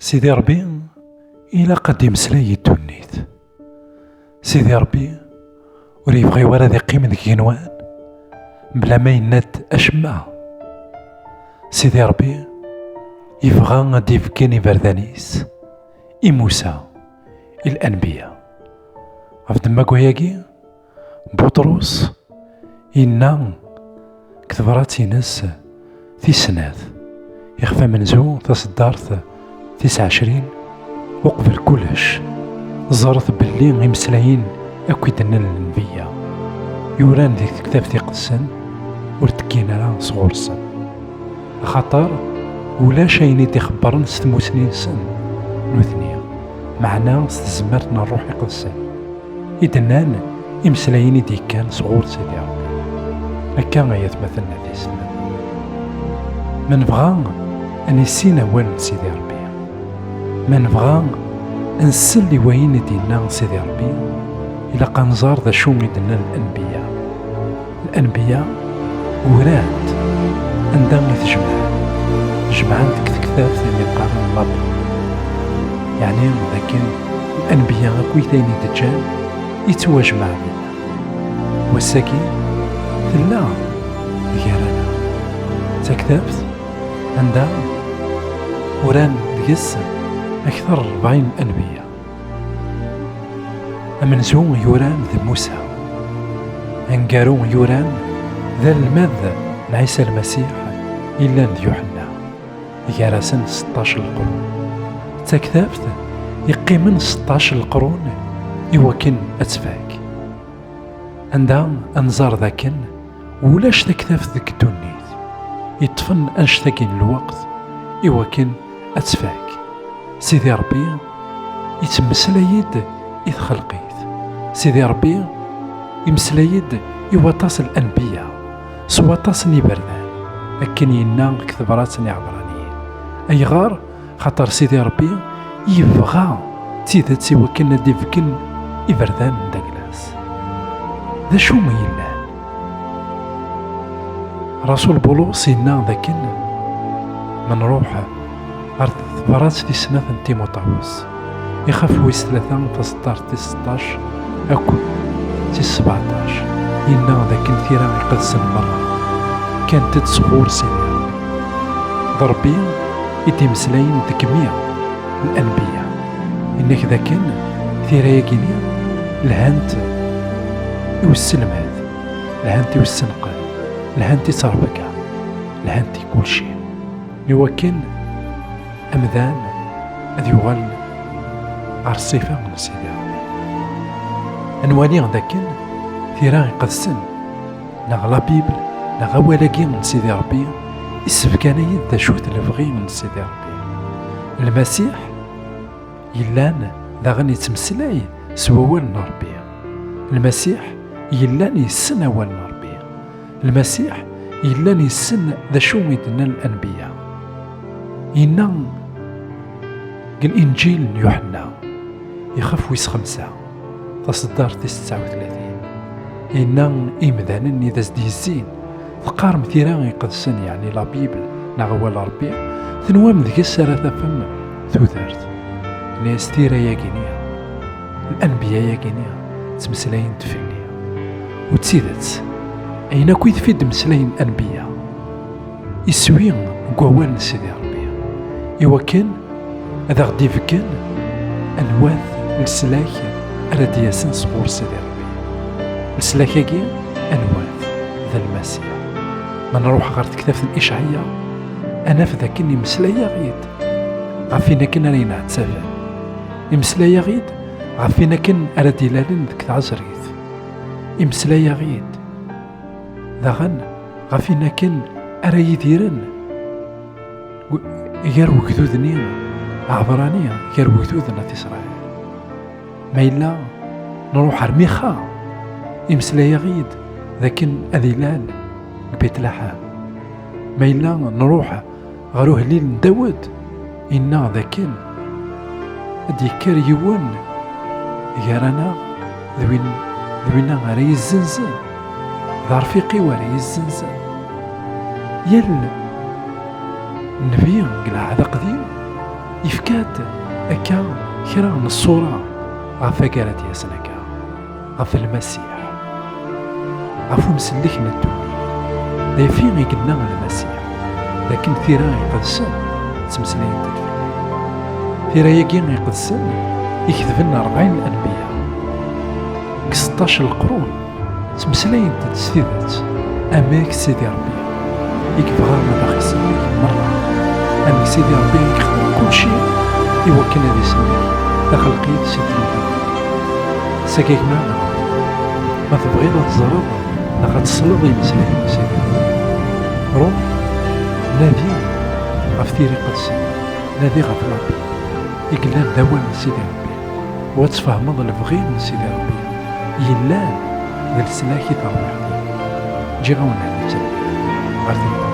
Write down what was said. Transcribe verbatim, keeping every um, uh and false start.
Sidi Ṛebbi ilaq ad d-imeslay i ddunit. Sidi Ṛebbi ur yebɣi wara ad iqqim deg igenwan bla ma yenna-d acemma. Sidi Ṛebbi yebɣa ad d-ibeggen iberdan-is i Musa, i lanbiya. Ɣef ddemma n wayagi, Buṭrus yenna deg tebrat-ines tis snat, ixef amenzu, taṣeddart tis ɛecrin: Uqbel kullec, ẓret belli imeslayen akk i d-nnan lenbiya yuran di tektabt iqedsen ur d-ggin ara sɣur-sen, axaṭer ulac ayen i d-ixebbren s tmusni-nsen nutni, meɛna s tezmert n Ṛṛuḥ Iqedsen i d-nnan imeslayen i d-yekkan sɣur Sidi Ṛebbi. Akka ay atmaten d yessetma, ma nebɣa ad nissin awal n Sidi Ṛebbi, ma nebɣa ad nsel i wayen i d-yenna Sidi Ṛebbi, ilaq ad nẓer d acu i d-nnan lanbiya. Lanbiya uran-d anda i tjemɛen. Jemɛen deg tektabt imi qqaren la Bible. Yeɛni dakken lanbiya akkit ayen i d-ǧǧan yettwajmeɛ dinna. Wass-agi tella gar-aneɣ d taktabt anda uran deg-s akteṛ n ṛebɛin anbiya. Amenzu yuran d Musa. Aneggaru yuran d almad n Ɛisa Lmasiḥ yellan d Yuḥenna, gar-asen seṭṭac n leqrun. D taktabt yeqqimen seṭṭac n leqrun i wakken ad tfak. Anda ad nẓer dakken ulac taktabt deg ddunit yeṭṭfen annect-agi n lweqt i wakken ad tfak. Sidi Ṛebbi yettmeslay-d i txelqit. Sidi Ṛebbi imeslay-d i waṭas n lanbiya s waṭas n yiberdan, akken yenna deg tebrat n Iɛebṛaniyen. Ayɣer? Xaṭer Sidi Ṛebbi yebɣa d tidet i wakken ad d-ibeggen iberdan n dagla-s. D acu i yellan? Rasul Bulus yenna dakken ma nruḥ ɣer tebrat tis snat n Timuṭawus, ixef wis tlata, taṣeddart tis seṭṭac akk tis sbeɛṭac, yenna dakken tira iqedsen merra kkant-d sɣur Sidi Ṛebbi. D Ṛebbi i d-imeslayen deg imi n lanbiya. Yenna-k dakken tira-agi-nni lhant i uselmed, lhant i usenqed, lhant i ttrebga, lhant i kulci, iwakken amdan ad yuɣal ɣer ṣṣifa n Sidi Ṛebbi. Ad nwali dakken tira iqedsen, neɣ la Bible, neɣ awal-agi n Sidi Ṛebbi, issebgan-iyi-d d acu-t lebɣi n Sidi Ṛebbi. Lmasiḥ yellan daɣen yettmeslay s wawal n Ṛebbi. Lmasiḥ yellan yessen awal n Ṛebbi. Lmasiḥ yellan yessen d acu i d-nnan lanbiya. Yenna deg Linǧil n Yuḥenna, ixef wis xemsa, taṣeddart tis tesɛa u tlatin, yenna i yimdanen i d as-d-yezzin: Teqqarem tira iqedsen, yeɛni la Bible, neɣ awal Ṛebbi, tenwam deg-s ara tafem tudert. Yenna-yas: tira-yagi-nni, lanbiya-yagi-nni ttmeslayen-d fell-i. U d tidet, ayen akk i d-meslayen lanbiya, iswi deg wawal n Sidi Ṛebbi, iwakken ad aɣ-d-ibeggen anwa-t leslak ara d-yasen sɣur Sidi Ṛebbi. Leslak-agi anwa-t? D Lmasiḥ. Ma nruḥ ɣer tektabt n Icɛaya, ad naf dakken imeslay-aɣ-id ɣef win akken ara yenɛettaben. Imeslay-aɣ-id ɣef win akken ara d-ilalen deg tɛeẓrit. Imeslay-aɣ-id daɣen ɣef win akken ara yidiren gar wegdud-nni aɛebrani, gar wegdud n At Isṛayil. Ma yella nruḥ ar Mixa, imeslay-aɣ-id d akken ad ilal deg Bitlaḥam. Ma yella nruḥ ɣer uhlil n Dawed, inna d akken ad d-yekker yiwen gar-aneɣ d win, d winna ara yezzenzen, d arfiq-iw ara yezzenzen. Yal nnbi deg Lɛehd Aqdim Yefka-d akka kra n ṣṣura ɣef wagi ara d-yasen akka, ɣef Lmasiḥ, ɣef umsellek n ddunit. D ayfi i yenna Lmasiḥ, d akken tira iqedsen ttmeslayent-d fell-i. Tira-agi iqedsen i ketben rebɛin n lanbiya. Deg seṭṭac n leqrun, ttmeslayent-d s tidet amek Sidi Ṛebbi i yebɣa ad aɣ-isellek merra, amek Sidi Ṛebbi i yexdem kulci i wakken ad isellek taxelqit si ddnub. Seg agma, ma tebɣiḍ ad teẓreḍ neɣ ad tesleḍ i imeslayen n Sidi, ruḥ nadi ɣef tira iqedsen, nadi ɣef Ṛebbi i yellan d awal n Sidi Ṛebbi, u ad tfehmeḍ lebɣi n Sidi Ṛebbi yellan d leslak i terwiḥt-im. Ǧǧiɣ-awen-d ɣer tmeddit.